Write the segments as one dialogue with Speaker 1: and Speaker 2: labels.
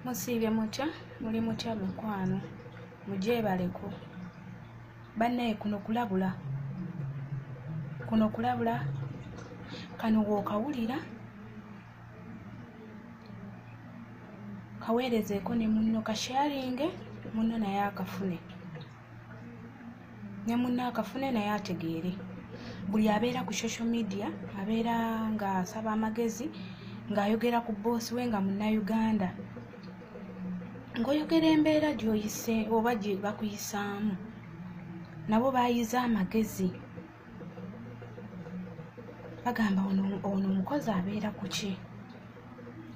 Speaker 1: Musiibye mutya, muli mutya mikwano, mugyebaleko. Bannaye kuno kulabula, kuno kulabula, kano w'okawulira kaweerezeeko ne munno, kasharinge munno naye akafune, ne munno akafune naye ategeere. Buli abeera ku social media abeera ng'asaba amagezi, ng'ayogera ku bboosi we nga Munnayuganda, ng'oyogera embeera gy'oyise oba gye bakuyisaamu, nabo baayize amagezi. Bagamba ono omukozi abeera ku ki?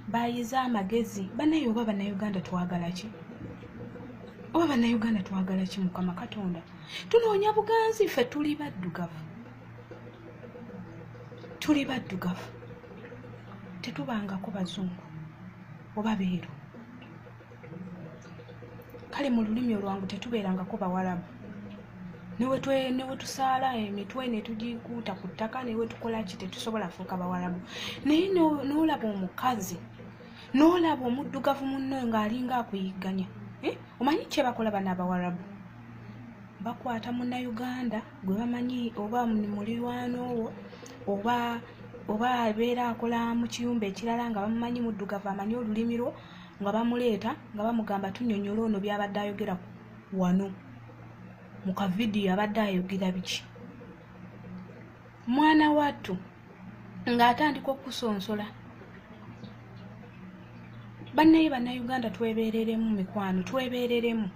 Speaker 1: Baayize amagezi. Bannaye oba Bannayuganda twagala ki? Oba Bannayuganda twagala ki? Mukama Katonda, tunoonya buganzi, ffe tuli baddugavu, tuli baddugavu, tetubangako bazungu oba beeru. Kale mu lulimi olwangu tetubeerangako bawalabu. Ne wetusaala emitwe ne tugikuuta ku ttaka, ne wetukola ki, tetusobola fuuka bawalabu. Naye n'olaba omukazi, n'olaba omuddugavu munno ng'alinga akuyigganya. Omanyi kye bakola bano abawalabu? Bakwata Munnayuganda gwe bamanyi oba mulirwano wo, oba abeera akola mu kiyumba ekirala nga bamumanyi muddugavu, amanyi olulimi lwo, nga bamuleeta nga bamugamba tunnyonnyola ono by'abadde ayogera wano mu kavidiyo, abadde ayogera biki. Mwana wattu ng'atandika okusonsola. Bannaye Bannayuganda twebeereremu mikwano, twebeereremu.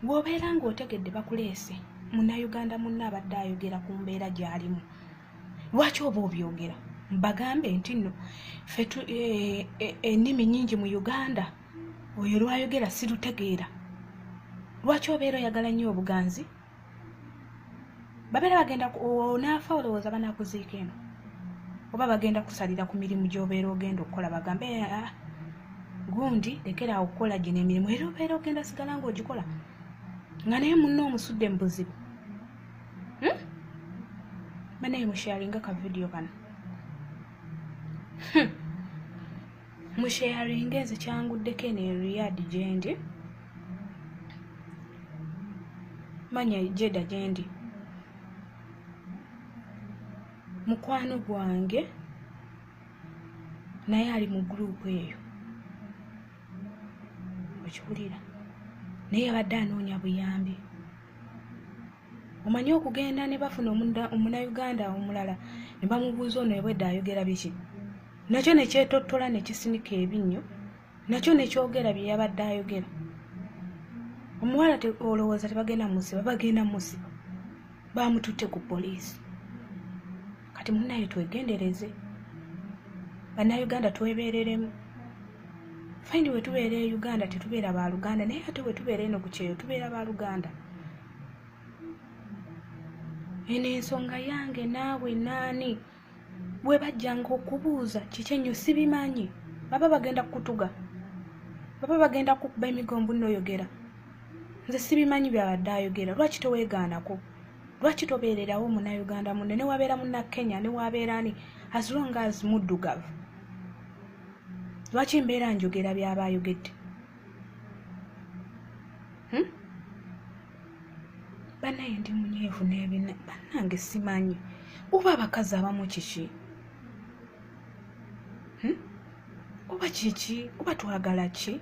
Speaker 1: Bw'obeera ng'otegedde bakuleese Munnayuganda munno abadde ayogera ku mbeera gy'alimu, lwaki oba obyogera? Mbagambe nti nno ffe ennimi nnyingi mu Uganda, oyo lwayogera sirutegeera. Lwaki obeera oyagala nnyo obuganzi? Babeera bagenda onaafa olowooza banaakuziika eno, oba bagenda kusalira ku mirimu gy'obeera ogenda okukola, bagambe gundi lekera awo okukola gino emirimu, era obeera ogenda sigala ng'ogikola nga naye munno omusudde mu buzibu. Bannaye musharinga ka vidiyo kano, musharinge. Nze kyanguddeko eno e Riyadh gyendi, manya Jeddah gyendi, mukwano gwange naye ali mu gurupu eyo, okiwulira, naye abadde anoonya buyambi. Omanyi okugenda ne bafuna Omunnayuganda omulala ne bamubuuza ono ebwedda ayogera biki, nakyo ne kyetottola ne kisinika ebinnyo, nakyo ne kyogera bye yabadde ayogera. Omuwala olowooza tebagenda musiba? Bagenda musiba, bamututte ku poliisi. Kati munnaye twegendereze, Bannayuganda twebeereremu. Fine, we tubeera e Uganda tetubeera baluganda, naye ate we tubeera eno ku kyeyo tubeera baluganda. Eno ensonga yange naawe naani, bwe bajjanga okubuuza kiki ennyo sibimanyi, baba bagenda kukutuga, baba bagenda kukuba emigombo n'oyogera nze sibimanyi byabadde ayogera. Lwaki toweegaanako? Lwaki tobeererawo Munnayuganda munne, ne wabeera Munnakenya, ne wabeera ani, as long as muddugavu? Lwaki mbeera njogera byaba ayogedde? Bannaye ndi munyeevu n'ebina, bannange simanyi oba abakazi abamu kiki, oba kiki, oba twagala ki?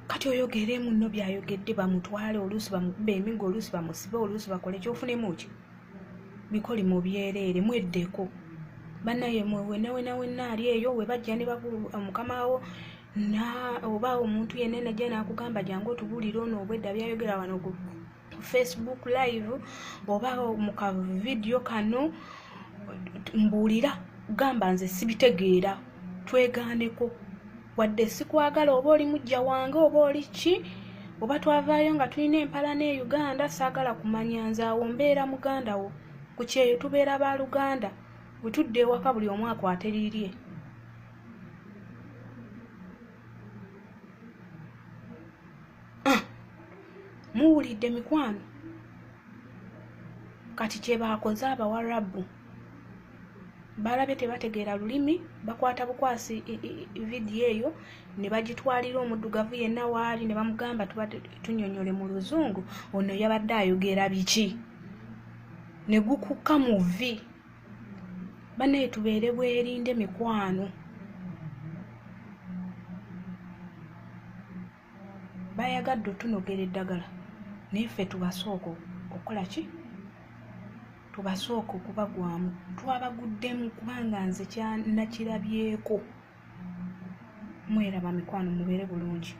Speaker 1: Kati oyogere munno byayogedde, bamutwale, oluusi bamukube emigo, oluusi bamusibe, oluusi bakole kyofunemu ki? Mikoli mu byereere, mweddeko. Bannaye mwe wenna wenna wenna ali eyo, we bajja ne mukama wo oba omuntu yenna najja n'akugamba jangu otubuulire ono obwedda byayogera wano ku Facebook live oba mu ka vidiyo kano, mbuulira, gamba nze sibitegeera, twegaaneko. Wadde sikwagala, oba oli mujja wange oba oli ki, oba twavaayo nga tulina empalana e Uganda, saagala kumanya, nze awo mbeera muganda wo. Ku kyeyo tubeera baluganda, bwe tudda ewaka buli omu akwate lirye. Muwulidde mikwano? Kati kye baakoze abawarabu. Balabye tebategeera lulimi, bakwata bukwasi vidiyo eyo ne bagitwalira omuddugavu yenna waali, ne bamugamba tubadde tunnyonnyole mu luzungu ono yabadde ayogera biki, ne gukukka mu vvi. Bannaye tubeere bwerinde mikwano. Bayagadde otunogera eddagala, naye ffe tubasooka okukola ki? Tubasooka okubagwamu. Twabaguddemu kubanga nze nakirabyeko. Mweraba mikwano, mubeere bulungi.